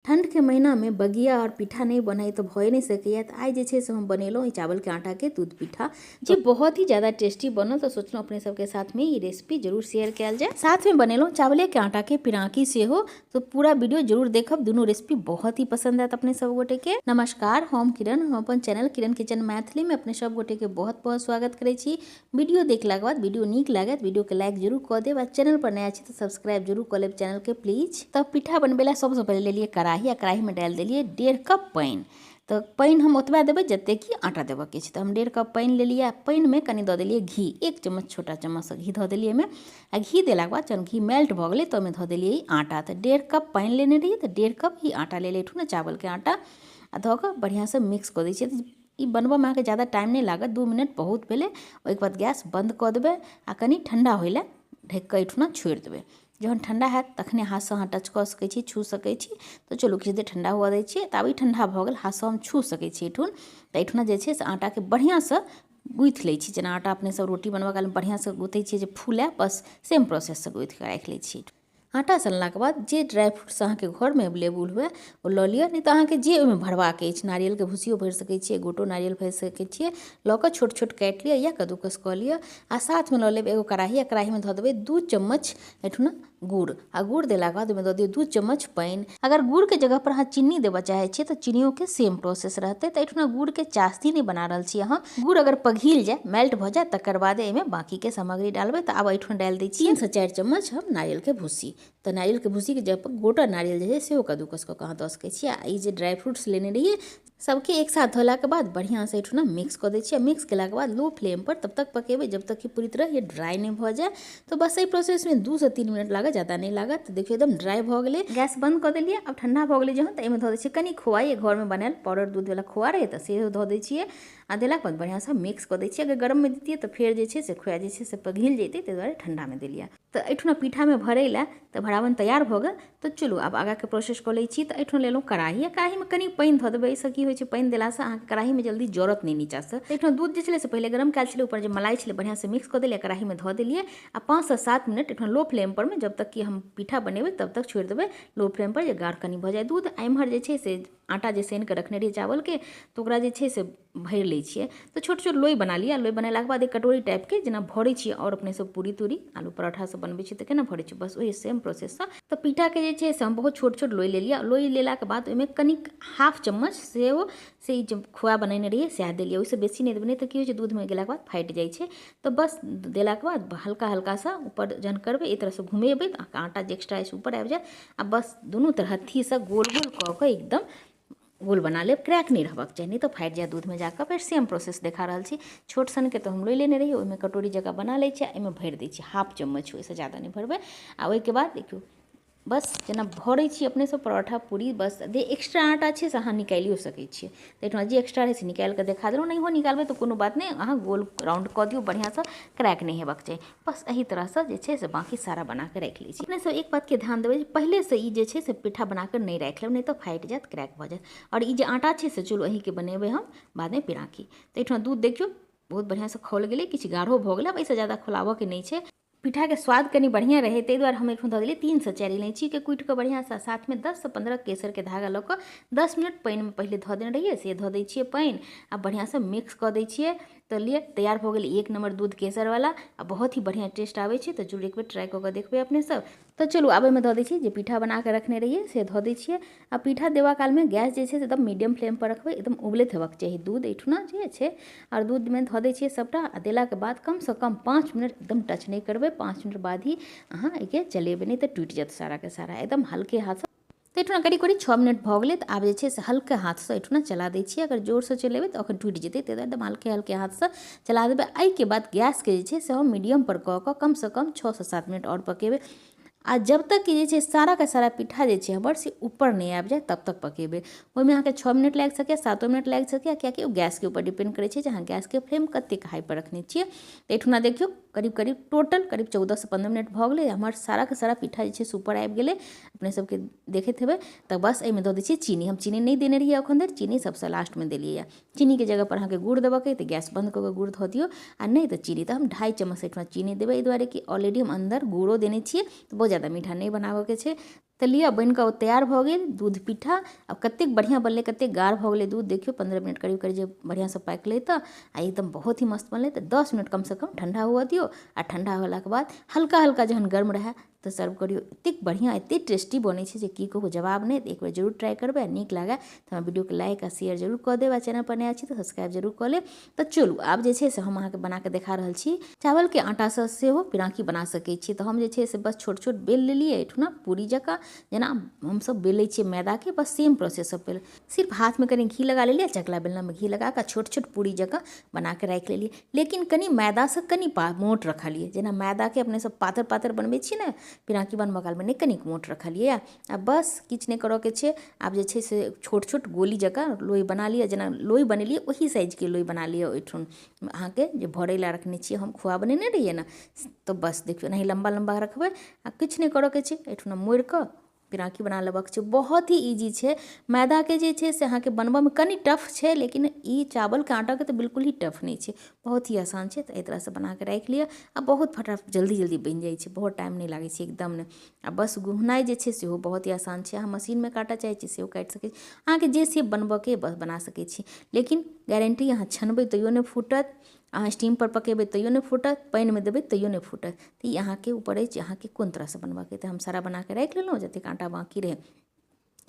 ठंड के महीना में बगिया और पीठा नहीं बनाई तो भए नहीं सकैया। तो आइ जे छै से हम बनेलहुँ ई चावल के आटा के दूध पीठा, जे बहुत ही ज़्यादा टेस्टी बनल। तो सोचलहुँ अपने सबके साथ में ई रेसिपी जरूर शेयर कयल जाय। साथ में बनेलहुँ चावले के आटा के पिराकी सेहो, तो पूरा वीडियो जरूर देखब, दुनू रेसिपी बहुत ही पसंद आयत अपने सब गोटे के। नमस्कार, हम किरण, हम अपन चैनल किरण किचन मैथिली में अपने सब गोटे के बहुत बहुत स्वागत करै छी। वीडियो देखलाके बाद वीडियो नीक लागत वीडियो के लाइक जरूर कऽ देब आ चैनल पर नया छी तो सब्सक्राइब जरूर कऽ लेब चैनल के प्लीज। तब पीठा बनबै ला सबसँ पहिले लेलियै कड़ाही आ कड़ाही में डालि देलियै 1.5 कप पानि। तो पानि हम ओतबा देबै जते कि आटा देबऽके छै। तो हम 1.5 कप पानि लेलियै आ पानिमे कनि दऽ देलियै घी, 1 चम्मच छोटा चम्मचसँ घी धऽ देलियै एहिमे। आ घी देलाके बाद जहन घी मेल्ट भऽ गेलै तऽ ओहिमे धऽ देलियै आटा। तऽ 1.5 कप पानि लेने रहियै तऽ 1.5 कप ही आटा लेलियै एठुना चावलके आटा आ धऽ कऽ बढ़िआँसँ मिक्स कऽ दै छियै। ई बनबऽमे अहाँके ज्यादा टाइम नहि लागत, 2 मिनट बहुत भेलै। ओहिके बाद गैस बन्द कऽ देबै आ कनि ठण्डा होइ लए ढकि कऽ एहिठुना छोड़ि देबै। जहन ठण्डा हैत तखने हाथसँ अहाँ टच कऽ सकै छी, छू सकै छी। तऽ चलू किछु देर ठण्डा हुअ दै छियै। तऽ आब ई ठण्डा भऽ गेल, हाथसँ हम छू सकै छी एहिठुन। तऽ एहिठुना जे छै से आटाके बढ़िआँसँ गूँथि लै छी, जेना आटा अपने सब रोटी बनबऽ कालमे बढ़िआँसँ गूँथै छियै जे फूलै, बस सेम प्रोसेससँ गूँथि कऽ राखि लै छी। आटा सनलाके बाद जे ड्राइ फ्रूट्स अहाँके घरमे अवेलेबल हुए ओ लऽ लिअ, नहि तऽ अहाँके जे ओहिमे भरबाके अछि, नारियलके भुसियो भरि सकै छियै, गोटो नारियल भरि सकै छियै, लऽ कऽ छोट छोट काटि लिअ या कद्दूकस कऽ लिअ। आ साथमे लऽ लेब एगो कड़ाही आ कड़ाहीमे धऽ देबै 2 चम्मच एहिठुना गुड़ आ गुड़ देलाके बाद ओहिमे दऽ दियौ 2 चम्मच पानि। अगर गुड़के जगहपर अहाँ चीनी देबऽ चाहै छियै तऽ चीनियोके सेम प्रोसेस रहतै। तऽ एहिठुना गुड़के चाशनी नहि बना रहल छियै हम, गुड़ अगर पघिल जाय, मेल्ट भऽ जाय, तकर बाद एहिमे बाँकीके सामग्री डालबै। तऽ आब एहिठुना डालि दै छियै 3 से 4 चम्मच हम नारियलके भूसी। तऽ नारियलके भूसीके जगह पर गोटा नारियल जे छै सेहो कद्दूकस कऽ कऽ अहाँ दऽ सकै छियै। आ ई जे ड्राइ फ्रूट्स लेने रहियै सबके एक साथ धोलाके बाद बढ़िआँसँ एहिठुना मिक्स कऽ दै छियै। मिक्स केलाके बाद लो फ्लेम पर तब तक पकेबै जब तक कि पूरी तरह ये ड्राइ नहि भऽ जाय। तऽ बस एहि प्रोसेसमे 2 से 3 मिनट लागत, ज़्यादा नहि लागत। तऽ देखियौ एकदम ड्राइ भऽ गेलै। गैस बंद कऽ देलियै। आब ठंडा भऽ गेलै जहन तऽ एहिमे धऽ दै छियै कनि खोआ, ये घरमे बनायल पाउडर दूधवला खोआ रहै तऽ सेहो धऽ दै छियै। आ देलाके बाद बढ़िआँसँ मिक्स कऽ दै छियै। अगर गरममे दैतियै तऽ फेर जे छै से खोआ जे छै से पघिल जैतै, ताहि दुआरे ठंडामे देलियै। तऽ एहिठुना पीठामे भरै लए तऽ भरावन तैयार भऽ गेल। तऽ चलू आब आगाँके प्रोसेस कऽ लै छी। तऽ एहिठुना लेलहुँ कड़ाही आ कड़ाहीमे कनि पानि धऽ देबै। एहिसँ की होइ छै, पानि देलासँ अहाँके कड़ाहीमे जल्दी जरत नहि नीचाँसँ। एहिठुना दूध जे छलै से पहिले गरम कयल छलै, ऊपर जे मलाई छलै बढ़िआँसँ मिक्स कऽ देलियै, कड़ाहीमे धऽ देलियै आ 5 से 7 मिनट एहिठुना लो फ्लेम पर मे जब तक कि हम पीठा बनेबै तब तक छोड़ि देबै लो फ्लेम पर, जे गाढ़ कनि भऽ जाय दूध। आ एम्हर जे छै से आटा जे सानि कऽ रखने रहियै चावलके, तऽ ओकरा जे छै से भरि लै छियै। तऽ छोट छोट लोइ बना लिअ। लोइ बनेलाके बाद एक कटोरी टाइपके जेना भरै छियै आओर अपने सब पूरी तूरी आलू पराठा सब बनबै छियै तऽ केना भरै छियै, बस ओहि सेम प्रोसेससँ। तऽ पीठाके जे छै से हम बहुत छोट छोट लोइ लेलियै। लोइ लेलाके बाद ओहिमे कनिक 1/2 चम्मच सेहो से ई जे खोआ बनेने रहियै सएह देलियै, ओहिसँ बेसी नहि देबै, नहि तऽ की होइ छै दूधमे गेलाके बाद फाटि जाइ छै। तऽ बस देलाके बाद हल्का हल्का सा ऊपर जहन करबै एहि तरहसँ घुमेबै तऽ अहाँके आटा जे एक्स्ट्रा अछि ऊपर आबि जायत। आ बस दुनू तरहत्थीसँ गोल गोल कऽ कऽ एकदम गोल बना लेब, क्रैक नहि रहबाक चाही, नहि तऽ फाटि जायत दूधमे जाकऽ। फेर सेम प्रोसेस देखा रहल छी। छोट सनके तऽ हम लोइ लेने रहियै, ओहिमे कटोरी जकाँ बना लै छियै, एहिमे भरि दै छियै 1/2 चम्मच, ओहिसँ ज्यादा नहि भरबै। आ ओहिके बाद देखियौ बस जेना भरै छी अपने सब परोठा पूरी, बस जे एक्स्ट्रा आटा छै से अहाँ निकालियो सकै छियै। तऽ एहिठमा जे एक्स्ट्रा रहै से निकालि कऽ देखा देलहुँ, नहियो निकालबै तऽ कोनो बात नहि, अहाँ गोल राउंड कऽ दियौ बढ़िआँसँ, क्रैक नहि हेबाक चाही। बस एहि तरहसँ जे छै से बाँकी सारा बना कऽ राखि लै छी। अपने सब एक बातके ध्यान देबै जे पहिलेसँ ई जे छै से पीठा बना कऽ नहि राखि लेब, नहि तऽ फाटि जायत, क्रैक भऽ जायत। आओर ई जे आटा छै से चलू एहिके बनेबै हम बादमे पिराकी। तऽ एहिठमा दूध देखियौ बहुत बढ़िआँसँ खौल गेलै, किछु गाढ़ो भऽ गेलै, आब एहिसँ ज्यादा खौलाबऽके नहि छै। पीठाके स्वाद कनि बढ़िआँ रहै ताहि दुआरे हम एहिठाम धऽ देलियै 3 से 4 इलायचीके कुटि कऽ बढ़िआँसँ, साथमे 10 से 15 केसरके धागा लऽ कऽ 10 मिनट पानिमे पहिले धऽ देने रहियै, से धऽ दै छियै पानि आ बढ़िआँसँ मिक्स कऽ दै छियै। तऽ लिअ तैयार भऽ गेल 1 नम्बर दूध केसरवला आ बहुत ही बढ़िआँ टेस्ट आबै छै। तऽ जरूर एक बेर ट्राइ कऽ कऽ देखबै अपने सब। तऽ चलू आब एहिमे धऽ दै छियै जे पीठा बना कऽ रखने रहियै से धऽ दै छियै। आ पीठा देबा कालमे गैस जे छै से एकदम मीडियम फ्लेम पर रखबै, एकदम उबलैत हेबाक चाही दूध एहिठुना जे छै। आओर दूधमे धऽ दै छियै सबटा आ देलाके बाद कमसँ कम 5 मिनट एकदम टच नहि करबै, 5 मिनट बाद ही अहाँ एहिके चलेबै, नहि तऽ टूटि जायत साराके सारा, एकदम हल्के हाथसँ। तऽ एहिठुना करीब करीब 6 मिनट भऽ गेलै। तऽ आब जे छै से हल्के हाथसँ एहिठुना चला दै छियै, अगर जोरसँ चलेबै तऽ अखन टूटि जेतै, ताहि दुआरे एकदम हल्के हल्के हाथसँ चला देबै। एहिके बाद गैसके जे छै से हम मीडियम पर कऽ कऽ कमसँ कम 6 से 7 मिनट आओर पकेबै। आ जब तक कि जे छै सारा के सारा पीठा जे छै हमर से ऊपर नहि आबि जाय तब तक पकेबै। ओहिमे अहाँके 6 मिनट लागि सकैए, 7 मिनट लागि सकैए, कियाकि ओ गैसके ऊपर डिपेंड करै छै जे अहाँ गैसके फ्लेम कतेक हाई पर रखने छियै। तऽ एहिठुना देखियौ करीब करीब टोटल करीब 14 से 15 मिनट भऽ गेलै, हमर सारा के सारा पीठा जे छै से ऊपर आबि गेलै, अपने सबके देखैत हेबै। तऽ बस एहिमे दऽ दै छियै चीनी, हम चीनी नहि देने रहियै एखन धरि, चीनी सबसँ लास्टमे देलियै। चीनीके जगह पर अहाँके गुड़ देबऽके तऽ गैस बंद कऽ कऽ गुड़ धऽ दियौ, आ नहि तऽ चीनी। तऽ हम 2.5 चम्मच एहिठुना चीनी देबै, एहि दुआरे कि ऑलरेडी हम अन्दर गुड़ो देने छियै तऽ बहुत ज्यादा मीठा नहि बनाबऽके छै। तऽ लिअ बनि कऽ तैयार भऽ गेल दूध पिट्ठा। आब कतेक बढ़िआँ बनलै, कतेक गाढ़ भऽ गेलै दूध, देखियौ 15 मिनट करीब करीब जे बढ़िआँसँ पाकलै तऽ आ एकदम बहुत ही मस्त बनलै। तऽ 10 मिनट कमसँ कम ठण्डा हुअ दियौ आ ठण्डा होलाके बाद हल्का हल्का जहन गर्म रहए तऽ सर्व करियौ। एतेक बढ़िआँ एतेक टेस्टी बनै छै जे की कहू जवाब नहि। एक बेर जरूर ट्राइ करबै आ नीक लागए तऽ हमरा वीडियोके लाइक आ शेयर जरूर कऽ देब आ चैनल पर नया छी तऽ सब्सक्राइब जरूर कऽ लेब। तऽ चलू आब जे छै से हम अहाँके बनाकऽ देखा रहल छी चावलके आटासँ सेहो पिराकी बना सकै छी। तऽ हम जे छै से बस छोट छोट बेल लेलियै एहिठुना पूरी जकाँ, जेना हमसब बेलै छियै मैदाके, बस सेम प्रोसेस सब। सिर्फ हाथमे कनि घी लगा लेलियै, चकला बेलनामे घी लगा कऽ छोट छोट पूरी जकाँ बनाकऽ राखि लेलियै। लेकिन कनि मैदासँ कनि मोट रखलियै, जेना मैदाके अपने सब पातर पातर बनबै छियै ने पिराकी बनबऽ कालमे, नहि कनिक मोट रखलियै। आ बस किछु नहि करऽके छै, आब जे छै से छोट छोट गोली जकाँ लोइ बना लिअ, जेना लोइ बनेलियै ओही साइजके लोइ बना लिअ। ओहिठुन अहाँके जे भरै लए रखने छियै हम खोआ बनेने रहियै ने, तऽ बस देखियौ एनाही लम्बा लम्बा रखबै आ किछु नहि करऽके छै, एहिठुना मोड़िकऽ पिराकी बना लेबाक छै। बहुत ही ईजी छै। मैदाके जे छै से अहाँके बनबऽमे कनि टफ छै, लेकिन ई चावलके आटाके तऽ बिल्कुल ही टफ नहि छै, बहुत ही आसान छै। तऽ एहि तरहसँ बनाकऽ राखि लिअ आ बहुत फटाफट जल्दी जल्दी बनि जाइ छै, बहुत टाइम नहि लागै छै एकदम नहि। आ बस गुहनाइ जे छै सेहो बहुत ही आसान छै। अहाँ मशीनमे काटऽ चाहै छी सेहो काटि सकै छी, अहाँके जे शेप बनबऽके बस बना सकै छी। लेकिन गारंटी अहाँ छनबै तैयो नहि फूटत, अहाँ स्टीम पर पकेबै तैयो नहि फूटत, पानिमे देबै तैयो नहि फूटत। तऽ ई अहाँके ऊपर अछि अहाँके कोन तरहसँ बनबऽके। तऽ हम सारा बनाकऽ राखि लेलहुँ जतेक आटा बाँकी रहै।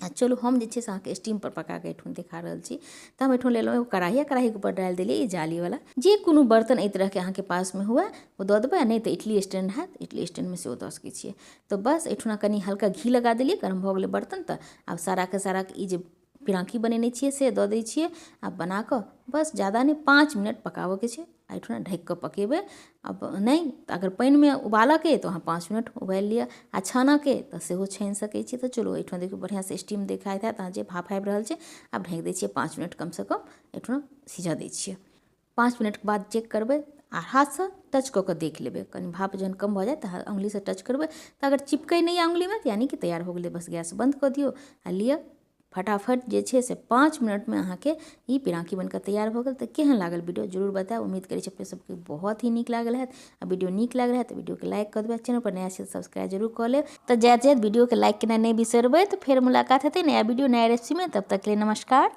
आ चलू हम जे छै से अहाँके स्टीम पर पकाकऽ एहिठुन देखा रहल छी। तऽ हम एहिठुन लेलहुँ एगो कड़ाही, आ कड़ाहीके ऊपर डालि देलियै ई जालीवला, जे कोनो बर्तन एहि तरहके अहाँके पासमे हुए ओ दऽ देबै, आ नहि तऽ इडली स्टैंड हैत, इडली स्टैंडमे सेहो दऽ सकै छियै। तऽ बस एहिठुना कनि हल्का घी लगा देलियै, गरम भऽ गेलै बर्तन। तऽ आब साराके सारा ई जे पिराकी बनेने छियै से दऽ दै छियै आ बनाकऽ बस ज्यादा नहि 5 मिनट पकाबऽके छै। एहिठुना ढकि कऽ पकेबै। आब नहि तऽ अगर पानिमे उबालऽके तऽ अहाँ 5 मिनट उबालि लिअ, आ छानऽके तऽ सेहो छानि सकै छी। तऽ चलू एहिठुना देखियौ बढ़िआँसँ स्टीम देखाइत हैत अहाँ जे भाप आबि रहल छै। आब ढकि दै छियै 5 मिनट कमसँ कम एहिठुना सिझऽ दै छियै। 5 मिनटके बाद चेक करबै आ हाथसँ टच कऽ कऽ देख लेबै, कनि भाप जहन कम भऽ जायत तऽ अङ्गुलीसँ टच करबै तऽ अगर चिपकै नहि अङ्गुलीमे तऽ यानि कि तैयार हो गेलै। बस गैस बन्द कऽ दियौ आ लिअ फटाफट जे छै से 5 मिनटमे अहाँके ई पिराकी बनिकऽ तैयार भऽ गेल। तऽ केहन लागल वीडियो जरूर बतायब। उम्मीद करै छी अपने सबके बहुत ही नीक लागल हैत। आ वीडियो नीक लागल हैत तऽ वीडियोके लाइक कऽ देबै, चैनल पर नया छी तऽ सब्सक्राइब जरूर कऽ लेब। तऽ जाइत जाइत वीडियोके लाइक केनाइ नहि बिसरबै। तऽ फेर मुलाकात हेतै नया वीडियो नया रेसिपीमे, तब तक के लिए नमस्कार।